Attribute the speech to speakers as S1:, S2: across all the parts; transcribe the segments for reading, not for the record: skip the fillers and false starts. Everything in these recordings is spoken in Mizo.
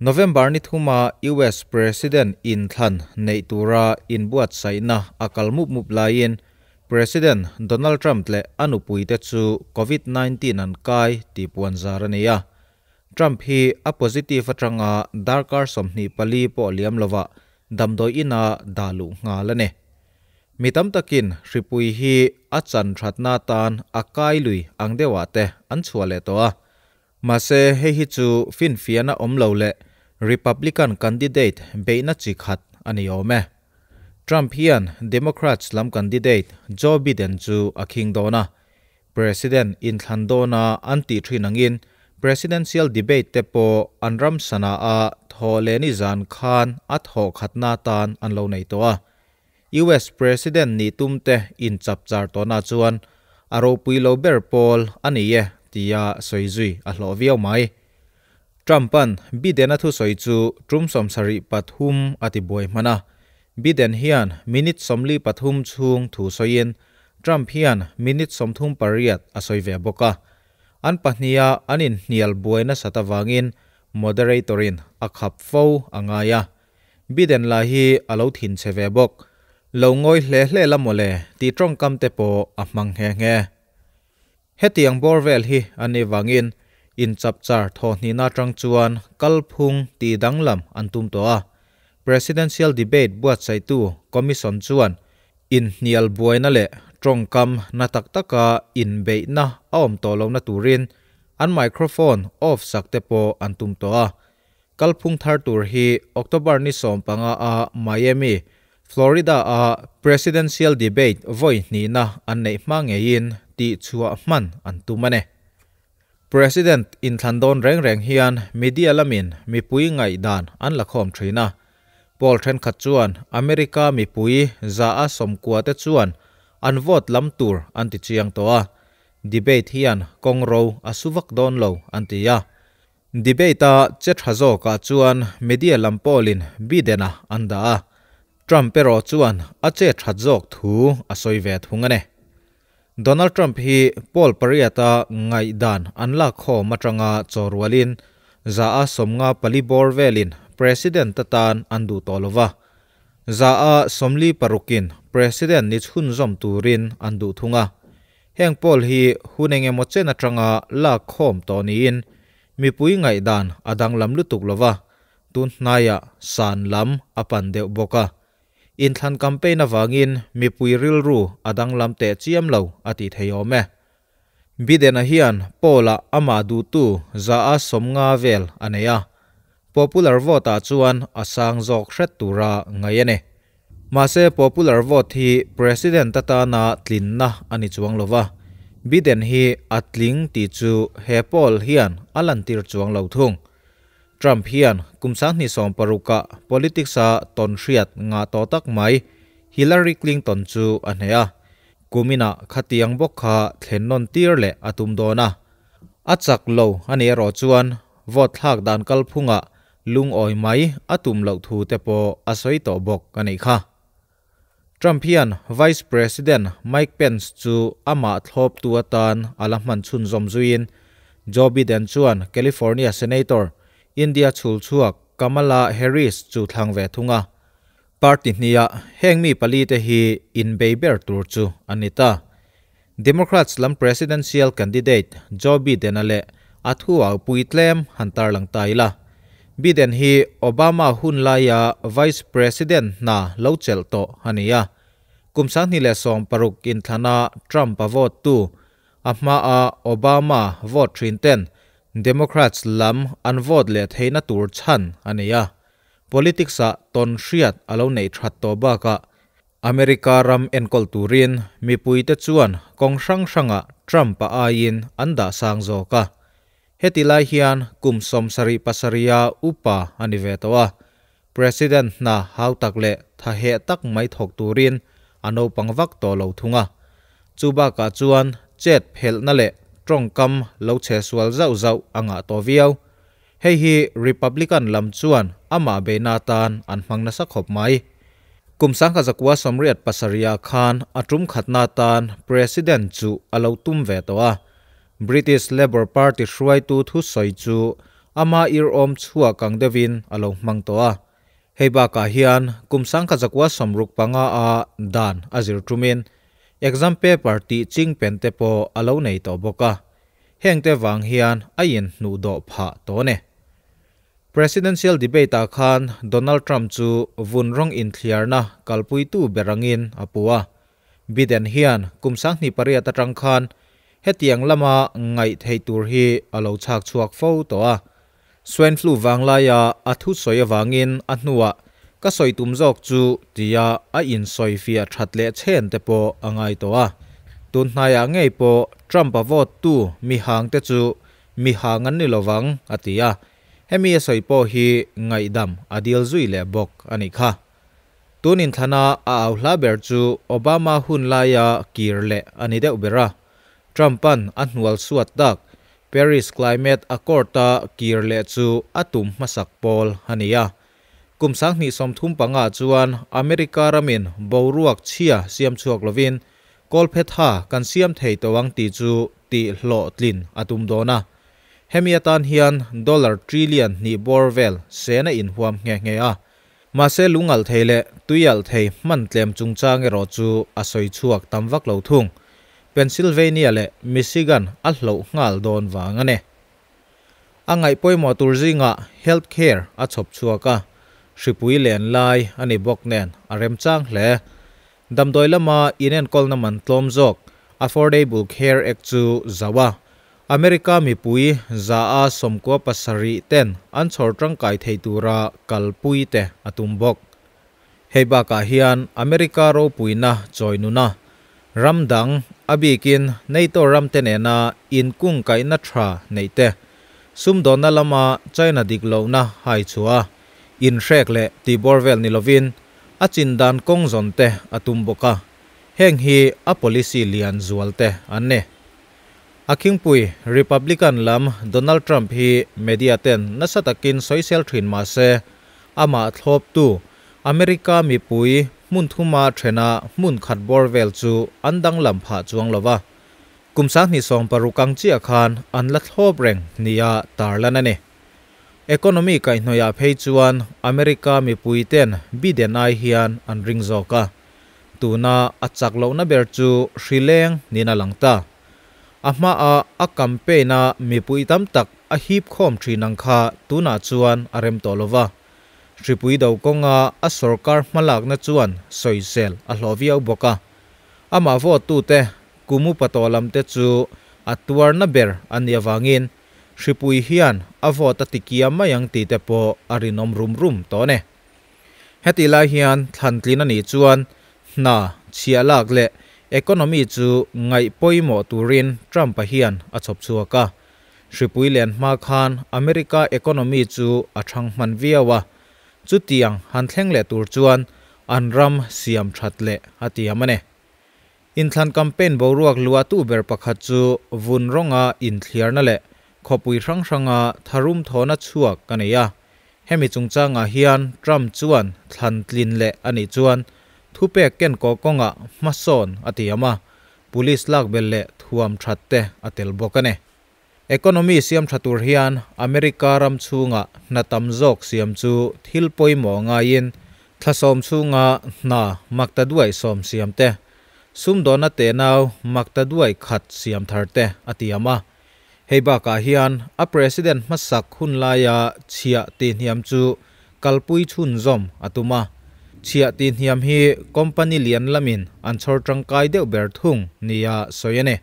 S1: November ni thuma US President inthlan nei tura inbuatsaihna a kal mup mup laiin President Donald Trump leh a nupuite chu Covid-19 an kai tih puanzar a ni a. Trump hi a positive atanga darkar 24 pawh liam lova damdawi ina dah luh nghal a ni. Mi tam takin hripui hi a chan thatna tan a kai lui ang deuhah te an chhuah leh tawh a. Mahse hei hi chu finfiahna awm lo leh Republican candidate beihna chi khat a ni awm e. Trump hian Democrats lam candidate Joe Biden chu a khing dawn a. President inthlan dawna an tih thin angin presidential debate te pawh an ram sana a thaw leh ni zan khan a thaw khatna tan an lo nei tawh a. US President ni tum te inchapchar tawhna chuan a ropui lo ber pawl a ni e tia sawi zui a hlawh viau mai. Trump-an Biden a thusawi chu tum 73 a ti buai hman a. Biden hian minute 43 chhung thu sawiin Trump hian minute 38 a sawi ve bawk a. An pahniha an inhnial buai nasat avangin moderator-in a khap fo a ngai a. Biden lah hi a lo thin che ve bawk. Lo ngawi hle hle la mawle tih tawngkam te pawh a hmang nghe nghe. Hetiang bawr vel hi an nih vangin inchapchar thawhhnihna atang chuan kalphung tih danglam an tum tawh a. Presidential debate buatsaihtu commission chuan inhnial buaina leh tawngkam na tak taka inbeihna a awm tawh lohna turin an microphone off sak te pawh an tum tawh a. Kalphung thar tur hi October ni 15 a Miami, Florida a presidential debate vawi hnihna an neih hma ngeiin tih chhuah hman an tum a ni. President inthlan dawn reng reng hian media lamin mipui ngaihdan an la khawm thin a. Poll thenkhat chuan America mipui za a 90 te chuan an vote lam tur an ti chiang tawh a. Debate hian kawng ro a suvak dawn lo an ti a. Debate a che tha zawkah chuan media lam pawlin Biden-a an dah a. Trump erawh chuan a che that zawk thu a sawi ve thung a ni. Donald Trump hi poll pariata ngaihdan an lak khawm atanga chawrualin za a 54 bawr velin president atan an duh tawh lova. Za a 46in president ni chhunzawm turin an duh thung a. Heng poll hi hun engemaw chen atanga lak khawm tawh niin mipui ngaihdan a danglam lutuk lova. Tun hnaiah san lam a pan deuh bawk a. Inthlan campaign avangin mipui rilru a danglam teh chiam lo a ti thei awm e. Biden-a hian poll-ah amah duhtu za a 50 vel a nei a. Popular vote-ah chuan a sang zawk hret tura ngai a ni. Mahse popular vote hi president atana tlinna a ni chuang lova. Biden hi a tling tih chu he poll hian a lantir chuang lo thung. Trump hian kum 2016-ah politics-a tawn hriat nga tawh tak mai Hillary Clinton chu a hneh a. Kumina khatiang bawk kha thlen nawn tir leh a tum dawn a. A chak lo a ni erawh chuan vote thlak dan kalphungah lungawi mai a tum loh thu te pawh a sawi tawh bawk a nih kha. Trump hian Vice President Mike Pence chu amah thlawptu atan a la hman chhunzawm zuiin Joe Biden chuan California Senator India chhulchhuak Kamala Harris chu thlang ve thung a. Party hniah heng mi pali te hi inbei ber tur chu an ni ta. Democrats lam presidential candidate Joe Biden-a leh a thu au pui tlem han tarlang ta ila. Biden hi Obama hun laia Vice President hna lo chelh tawh a ni a. Kum 2016 inthlana Trump a vote tu a hma a Obama vote thin ten Democrats lam an vote leh theihna tur chhan a ni a. Politics-a tawn hriat a lo nei that tawh bakah America ram enkawl turin mipui te chuan kawng hrang hranga Trump a aiin an dah sang zawk a. Heti lai hian kum 77 a upa a ni ve tawh a. President hna hau tak leh tha heh tak mai thawk turin a naupang vak tawh lo thung a. Chu bakah chuan chet phelhna leh tawngkam lo che sual zauh zauh a ngah tawh viau. Hei hi Republican lam chuan amah beihna atan an hmang nasa khawp mai. Kum 1987 khan a tum khatna tan president chu a lo tum ve tawh a. British Labour Party hruaitu thu sawi chu Ama ir awm chhuak ang deuhin a lo hmang tawh a. Hei bakah hian kum 1965 a dan a zir tumin exam paper tih ching pen te pawh a lo nei tawh bawk a. Hengte vang hian a inhnuh dawh phah tawh a ni. Presidential debate ah khan Donald Trump chu vun rawng inthliarna kalpuitu ber angin a pu a. Biden hian kum 2008 atang khan hetiang lama ngaih theih tur hi a lo chhak chhuak fo tawh a. Swine flu vanglaia a thusawi avangin a hnuah ka sawi tum zawk chu tia a insawifiah that leh chen te pawh a ngai tawh a. Tun hnaiah ngei pawh Trump a vote tu mihang te chu mihang an ni lovang a ti a. Hemi a sawi pawh hi ngaihdam a dil zui leh bawk a nih kha. Tun inthlana a au hla ber chu Obama hun laia kir leh a ni deuh ber a. Trump-a'n a hnual suat tak Paris Climate Accord-a kir leh chu a tum hmasak pawl a ni a. Kum 2035 chuan America ramin boruak chhia siam chhuak lovin kawlphetha kan siam thei tawh ang tih chu tih hlawhtlin a tum dawn a. Hemi atan hian dollar trillion hnih bawr vel sen a inhuam nghe nghe a. Mahse lungalh thei leh tuialh thei hman tlem chungchang erawh chu a sawi chhuak tam vak lo thung. Pennsylvania leh Michigan a hloh nghal dawn vang a ni. A ngaih pawimawh tur zingah health care a chhawp chhuak a, hripui len lai a ni bawk nen a remchang hle. Damdawi lama inenkawlna man tlawm zawk Affordable Care Act chu zauh a, America mipui 97% ten an chhawr tangkai thei tura kalpui te a tum bawk. Hei bakah hian America ropuina chawi nuna ram dang a bikin NATO ram te nena inkungkaihna tha neih te, sumdawnna lama China dik lohna hai chhuah a, inhrek leh tihbawr vel ni lovin a chindan kawng zawn te a tum bawk a. Heng hi a policy lian zual te an ni. A khingpui Republican lam Donald Trump hi media ten nasa takin sawisel thin mah se, amah thlawptu America mipui hmun thuma thena hmun khat bawr vel chu an danglam phah chuang lova. Kum 2016 ang chiah khan an la thlawp reng nia tarlan a ni. Economy kaihhnawih ah phei chuan America mipui ten Biden ai hian an ring zawk a. Tuna a chak lohna ber chu hrileng niin a lang ta. A hmaa a campaign a mipui tam tak a hip khawm thin ang kha tunah chuan a rem tawh lova. Hripui do kawnga a sorkar hmalakna chuan sawisel a hlawh viau bawk a. Amah vote tute kum upa tawh lam te chu a tuarna ber an nih avangin hripui hian a vote a tikiam mai ang tih te pawh a rinawm rum rum tawh a ni. Hetih lai hian thlantlin a nih chuan hna chhiah lak leh economy chu ngaih pawimawh turin Trump-a hian a chhawp chhuak a. Hripui len hma khan America economy chu a thang hman viau a, chutiang han thleng leh tur chuan an ram siam that leh a tiam a ni. Inthlan campaign boruak luahtu ber pakhat chu vun rawnga inthliarna leh khawpui hrang hranga tharum thawhna chhuak a nei a. Hemi chungchangah hian Trump chuan thlan tlin leh a nih chuan thupek ken kawh kawngah hmasawn a tiam a, police lak belh leh thuam that te a tel bawk a ni. Economy siam tha tur hian America ram chhungah hna tam zawk siam chu thil pawimawh ngaiin thla 10 chhunga hna makta duai 10 siam te, sumdawnna tenau makta duai khat siam thar te a tiam a. Hei bakah hian a president hmasak hun laia chhiah tihhniam chu kalpui chhunzawm a tum a. Chhiah tihhniam hi company lian lamin an chhawr tangkai deuh ber thung nia sawi a ni.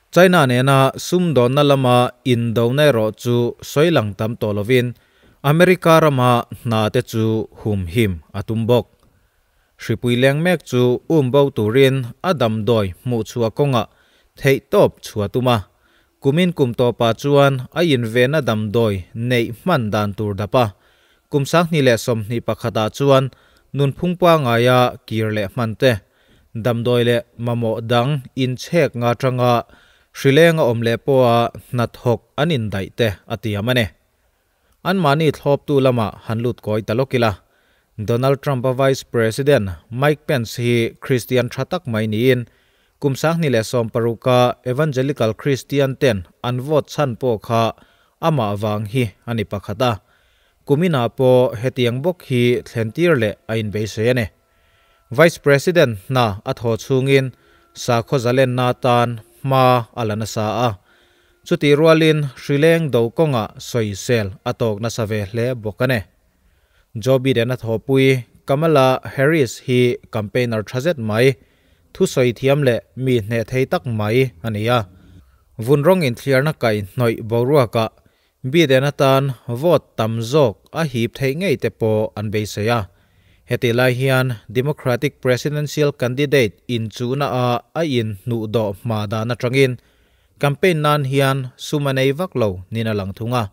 S1: China nena sumdawnna lama indona erawh chu sawi lang tam tawh lovin America rama hna te chu humhim a tum bawk. Hripui leng mek chu um bo turin a damdawi hmuh chhuah kawngah theih tawp chhuah tum a. Kumin kum tawpah chuan a invena damdawi neih hman dan tur dap a. Kum 2021 ah chuan nunphung pangaia kir leh hman te, damdawi leh mamawh dang inchhek nga tanga hrilenga awm leh pawha hnathawk an indaih te a tiam a ni. Anmahni thlawptu lama han lut kawi ta lawk ila. Donald Trump a Vice President Mike Pence hi Christian tha tak mai niin kum 2016 a Evangelical Christian ten an vote chhan pawh kha amah vang hi a ni pakhat a. Kuminah pawh hetiang bawk hi thlentir leh a inbeisei a ni. Vice President hna a thawh chhungin sakhaw zalenna atan hma a la nasa a. Chutih rualin hrileng do kawngah sawisel a tawk nasa ve hle bawk a ni. Joe Biden-a thawhpui Kamala Harris hi campaigner tha zet mai, thusawi thiam leh mi hneh thei tak mai a ni a. Vun rawng inthliarna kaihhnawih boruakah Biden atan vote tam zawk a hip theih ngei te pawh an beisei a. Hetih lai hian Democratic presidential candidate inchuhna ah a inhnuhdawh hma dan atangin Campaign nan hian sum a nei vak lo niin a lang thung a,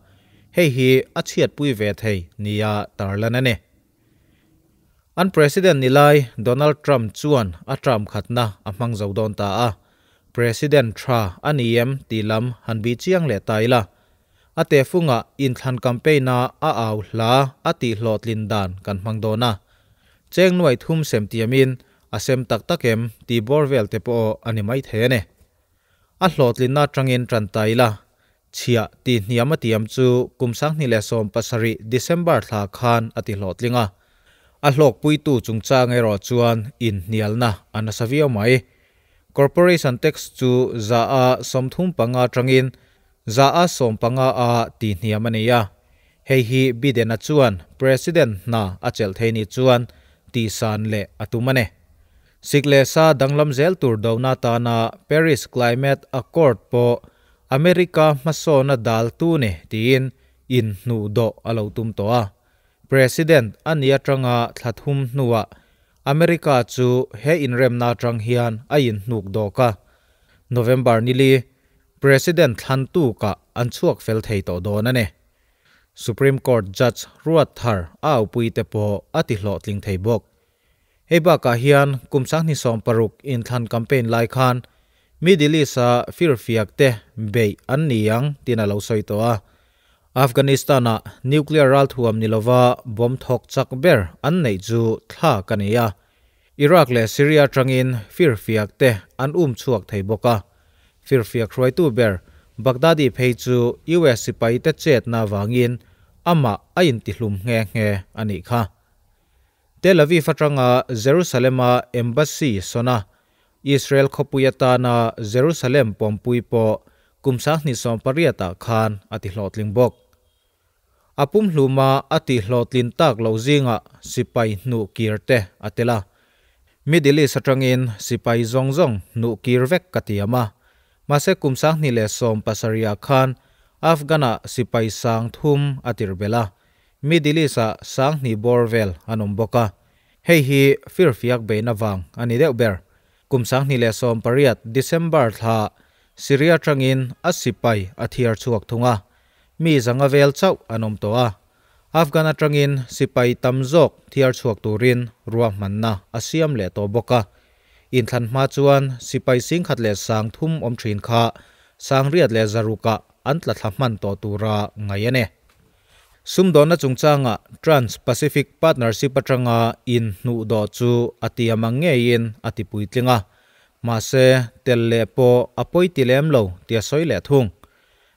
S1: hei hi a chhiatpui ve thei nia tarlan a ni. An President ni lai Donald Trump chuan a term khatna a hmang zo dawn ta a, President tha a ni em tih lam han bih chiang leh ta ila. A tehfungah inthlan campaign-a a au hla a tihhlawhtlin dan kan hmang dawn a. Cheng nuai thum sem tiamin a sem tak tak em tih bawr vel te pawh a ni maithei a ni. A hlawhtlinna atangin tan ta ila, chhiah tih hniam a tiam chu kum 2017 December thla khan a ti hlawhtling a. A hlawkpuitu chungchang erawh chuan inhnialna a nasa viau mai. Corporation tax chu 35% atangin 15% a tih hniam a nei a. Hei hi Biden-a chuan President hna a chelh thei ni chuan tihsan leh a tum a ni. Sik leh sa danglam zel tur dona atana Paris Climate Accord pawh America hmasawna dal tu ni tiin inhnuhdawh a lo tum tawh a. President a ni atanga thla thum hnuah America chu he inremna atang hian a inhnuk dawk a. November nili President thlan tukah an chhuak fel thei tawh dawn a ni. Supreme Court Judge Ruat Thar a aupuite pawh a tihlawhtling thei bawk. Hei bakah hian kum 2016 inthlan campaign lai khan Middle East-a firfiak te beih an ni ang tiin a lo sawi tawh a. Afghanistan-a nuclear ralthuam ni lova bomb thawk chak ber an neih chu thlak a ni a. Iraq leh Syria atangin firfiak te an um chhuak thei bawk a. Firfiak hruaitu ber Baghdadi phei chu US sipaite chetna avangin amah a intihlum nghe nghe a nih kha. Tel Aviv atanga Jerusalem-a Embassy sawn a, Israel khawpui atana Jerusalem pawmpui pawh kum 2018-ah khan a tihlawhtling bawk. A pumhluma a tihhlawhtlin tak loh zingah sipai hnuh kir te a tel a. Middle East atangin sipai zawng zawng hnuh kir vek ka tiam a. Mahse kum 2017-ah khan Afghan-ah sipai 3000 a tirh belh a. Middle East-ah 2000 bawr vel an awm bawk a, hei hi firfiak beihna vang a ni deuh ber. Kum 2018 December thla Syria atangin a sipai a thiar chhuak thung a, mi 500 vel chauh an awm tawh a. Afghan atangin sipai tam zawk thiar chhuak turin ruahmanna a siam leh tawh bawk a. Inthlan hma chuan sipai 10,300 awm thin kha 8600-ah an tla thla hman tawh tura ngaih a ni. Sumdawnna chungchanga Trans-Pacific Partnership atanga inhnuhdawh chu a tiam ang ngeiin a ti puitling a, mahse tel leh pawh a pawi ti lem lo tia sawi leh thung.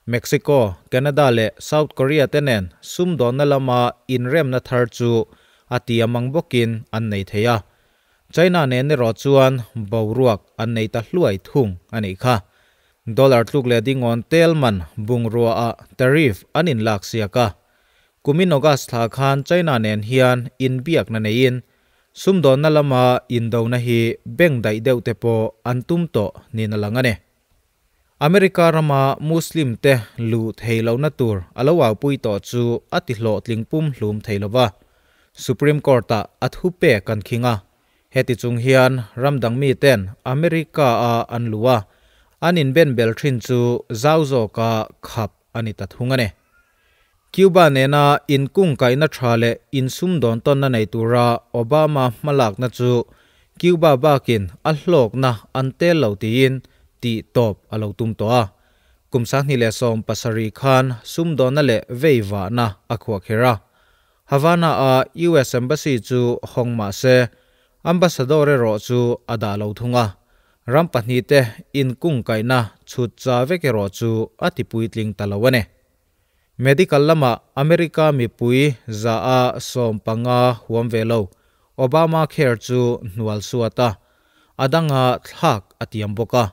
S1: Mexico, Canada leh South Korea te nen sumdawnna lama inremna thar chu a tiam ang bawkin an nei thei a, China nen erawh chuan boruak an nei ta hluai thung a nih kha. Dollar tluk leh dingawn tel man bungrua ah tariff an inlak siak a. Kumin August thla khan China nen hian inbiakna neiin sumdawnna lama indona hi beng daih deuh te pawh an tum tawh niin a lang a ni. America rama Muslim te luh thei lohna tur a lo aupui tawh chu a ti hlawhtling pum hlum thei lova. Supreme Court ah a thu pek an khing a. Heti chung hian ram dang mi ten America a an luh a, an inben bel thin chu zau zawka khap a ni ta thung a ni. Cuba nena inkungkaihna tha leh insumdawn tawnna nei tura Obama hmalakna chu Cuba bakin a hlawkna an tel lo tiin tih tawp a lo tum tawh a. Kum 2017 khan sumdawnna leh veivahna a khuah kher a. Havana-a US Embassy chu hawng mah se, Ambassador erawh chu a dah lo thung a. Ram pahnihte inkungkaihna chhut cha vek erawh chu a ti puitling ta lo a ni. Medical lama America mipui 15% huam ve lo Obamacare chu hnual suat a, a danga thlak a tiam bawk a.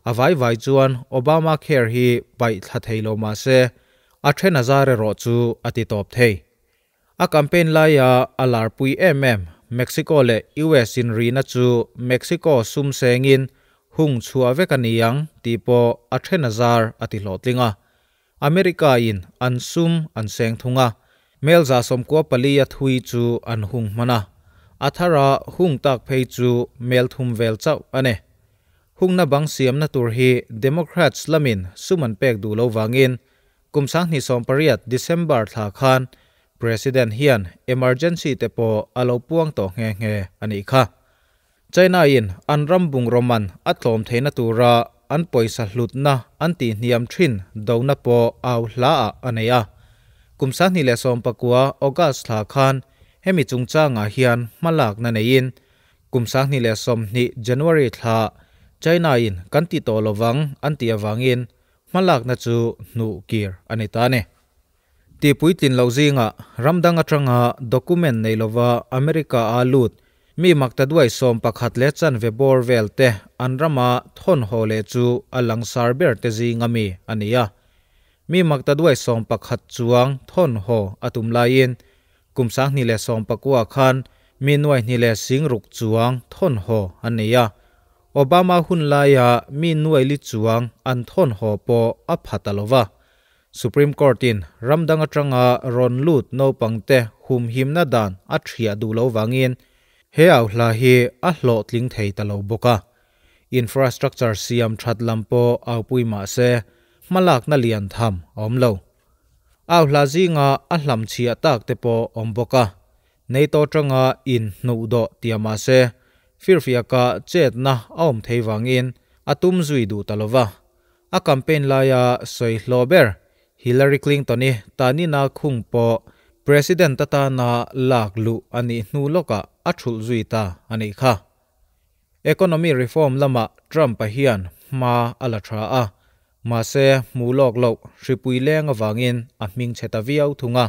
S1: A vai vai chuan Obamacare hi paih thla thei lo mah se, a then a zar erawh chu a ti tawp thei. A campaign laia a larpui em em Mexico leh US inrina chu Mexico sum sengin hung chhuah vek a ni ang tih pawh a then a zar a ti hlawhtling a. America in an sum an seng thung a, mel 94 a thui chu an hung hman a, a thara hung tak phei chu mel 3 vel chauh a ni. Hungna bang siamna tur hi Democrats lamin sum an pek duh lo vangin kum 2018 December thla khan President hian emergency te pawh a lo puang tawh nghe nghe a nih kha. China in an ram bungraw man a tlawm theihna tura an pawisa hlutna an tihhniam thin dona pawh au hlaah a nei a. Kum 2019 August thla khan hemi chungchangah hian hmalakna neiin kum 2020 January thla China in kan ti tawh lovang an tih avangin hmalakna chu hnuh kir a ni ta a ni. Tihpuitlin loh zingah ramdang atanga document nei lova America a lut mi maktaduai 11.25 bawr vel te an rama thawn haw leh chu a langsar ber te zinga mi a ni a. Mi maktaduai 11 chuang thawn haw a tum laiin kum 2019 khan mi 2,060 chuang thawn haw an nei a. Obama hun laia mi 4,000 chuang an thawn haw pawh a pha ta lova. Supreme Court in ramdang atanga rawn lut naupangte humhimna dan a thiah duh lo vangin he au hla hi a hlawhtling thei ta lo bawk a. Infrastructure siam that lam pawh au pui mah se hmalakna lian tham a awm lo. Au hla zinga a hlam chhiah tak te pawh awm bawk a. NATO tanga in hnuh dawh tia mah se firfiaka chetna a awm thei vangin a tum zui duh ta lova. A campaign laia sawi hlawh ber Hillary Clinton-i tanina khung pawh President atana lak luh a nih hnu lawkah a thulh zui ta a nih kha. Economy reform lamah Trump-a hian hma a la tha a, mahse hmuh lawk loh hripui leng avangin a hming chhe ta viau thung a.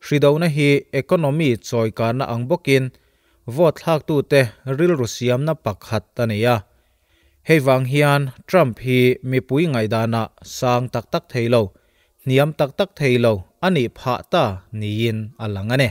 S1: Hridona hi economy chawikana ang bawkin vote thlaktute rilru siamna pakhat a nei a. Hei vang hian Trump hi mipui ngaihdana sang tak tak thei lo, hniam tak tak thei lo a nih phah ta niin a lang a ni.